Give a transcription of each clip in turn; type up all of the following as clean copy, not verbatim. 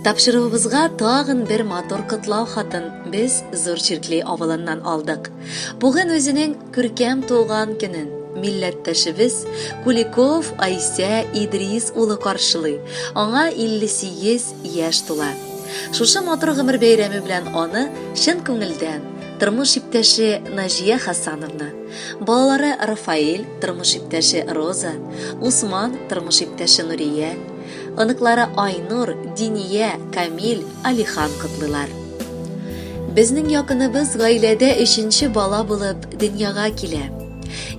Тапшыруыбызга тагын бер матур котлау хатын без Зур Чиркли авылыннан алдык. Бүген үзенең күркәм туган көнен милләттәшебез Куликов Айсә Идрис улы каршылый. Аңа 58 яшь тула. Шушы матур гомер бәйрәме белән аны чын күңелдән тормыш иптәше Наҗия Хасановна, балалары Рафаэль, тормыш иптәше Роза, Усман, тормыш иптәше Нурия, оныклары Айнур, Диния, Камил, Алихан котлыйлар. Безнең якыныбыз гаиләдә өченче бала булып дөньяга килә.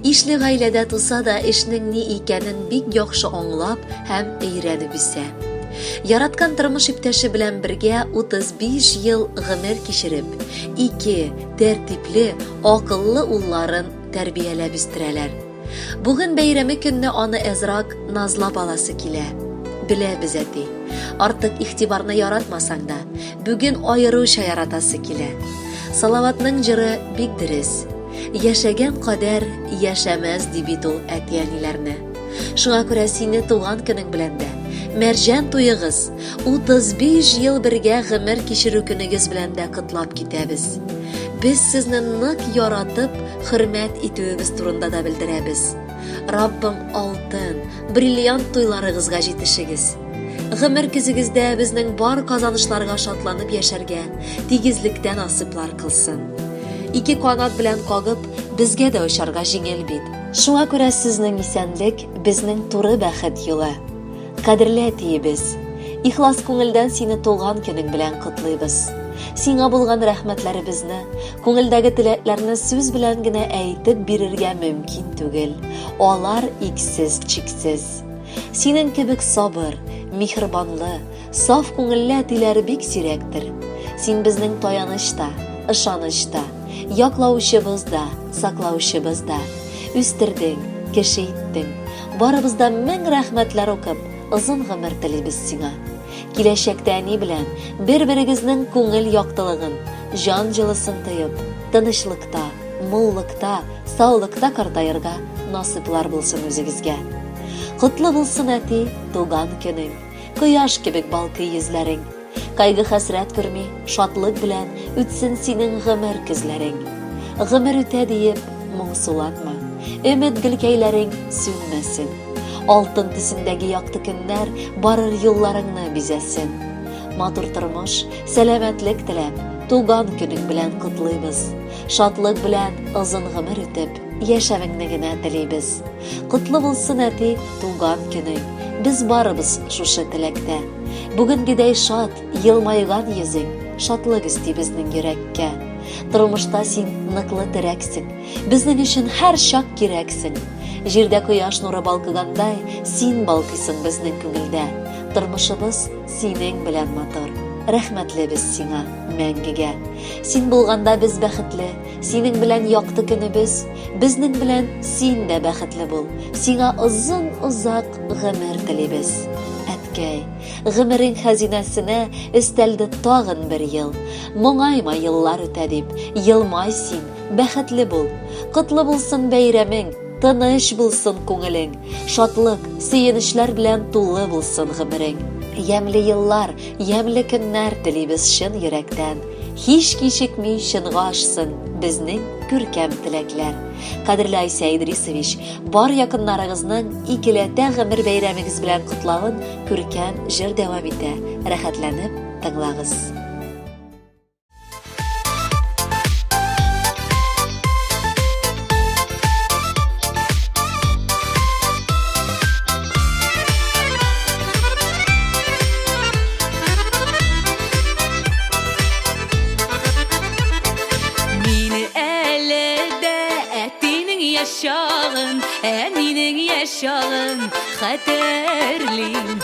Ишле гаиләдә туса да, эшнең ни икәнен бик яхшы аңлап һәм өйрәнеп үсә. Яраткан тормыш иптәше белән бергә 35 ел гомер кичереп, ике тәртипле, акыллы улларын тәрбияләп үстерәләр. Бүген бәйрәме көнне аны әзрак назлап аласы килә. Беләбез, әти, артык игътибарны яратмасаң да, бүген аеруча яратасы килә. Салаватның җыры бик дөрес. Яшәгән кадәр яшәмәс ди бит ул әти-әниләрне. Шуңа күрә сине туган көнең белән дә, мәрҗән туегыз, 35 ел бергә гомер кичерү көнегез белән дә котлап китәбез. Без сезне нык яратып, хөрмәт итүебез турында да белдерәбез. Раббым алтын, бриллиант туйларыгызга җитешегез. Гомер көзегездә безнең бар казанышларга шатланып яшәргә, тигезлектә насыйплар кылсын. Ике канат белән кагып, безгә дә очарга җиңел бит. Шуңа күрә сезнең исәнлек безнең туры бәхет юлы. Кадерле әтиебез, ихлас күңелдән сине туган көнең белән котлыйбыз. Сиңа булган рәхмәтләребезне, күңелдәге теләкләрне сүз белән генә әйтеп бирергә мөмкин түгел. Алар иксез-чиксез. Синең кебек сабыр, миһербанлы, саф күңелле әтиләр бик сирәктер. Син безнең таяныч та, ышаныч та, яклаучыбыз да, саклаучыбыз да. Үстердең, кеше иттең. Барыбыз да мең рәхмәтләр укып, озын гомер телибез сиңа. Киләчәктә әни белән бер-берегезнең күңел яктылыгын, җан җылысын тоеп, тынычлыкта, муллыкта, саулыкта картаерга насыйплар булсын үзегезгә. Котлы булсын, әти, туган көнең. Кояш кебек балкый йөзләрең. Кайгы-хәсрәт күрми, шатлык белән үтсен синең гомер көзләрең. Гомер үтә диеп, моңсуланма. Өмет гөлкәйләрең сүнмәсен. Алтын төсендәге якты көннәр барыр юлларыңны бизәсен. Матур тормыш, сәламәтлек теләп, туган көнең белән котлыйбыз. Шатлык белән озын гомер үтеп, яшәвеңне генә телибез. Котлы булсын, әти, туган көнең. Без барыбыз шушы теләктә. Бүгенгедәй шат, елмайган йөзең, шатлык өсти безнең йөрәккә. Тормышта син ныклы терәксең, безнең өчен һәр чак кирәксең. Җирдә кояш нуры балкыгандай, син балкыйсың безнең күңелдә. Тормышыбыз синең белән матур. Рәхмәтле без сиңа мәңгегә. Син булганда без бәхетле, синең белән якты көнебез, безнең белән син дә бәхетле бул. Сиңа озын-озак гомер телибез. Әткәй, гомерең хәзинәсенә өстәлде тагын бер ел. Моңайма еллар үтә дип, елмай син, бәхетле бул. Котлы булсын бәйрәмең, тыныч булсын күңелең. Шатлык, сөенечләр белән тулы булсын гомерең. Ямьле еллар, ямьле көннәр телибез чын йөрәктән. Һич кичекми чынга ашсын безнең күркәм теләкләр. Кадерле Айсә Идрисович, бар якыннарыгызның икеләтә гомер бәйрәмегез белән котлавын күркәм җыр дәвам итә. Рәхәтләнеп тыңлагыз. Мине әле дә әтинең яшь чагын, әнинең яшь чагын хәтерлим.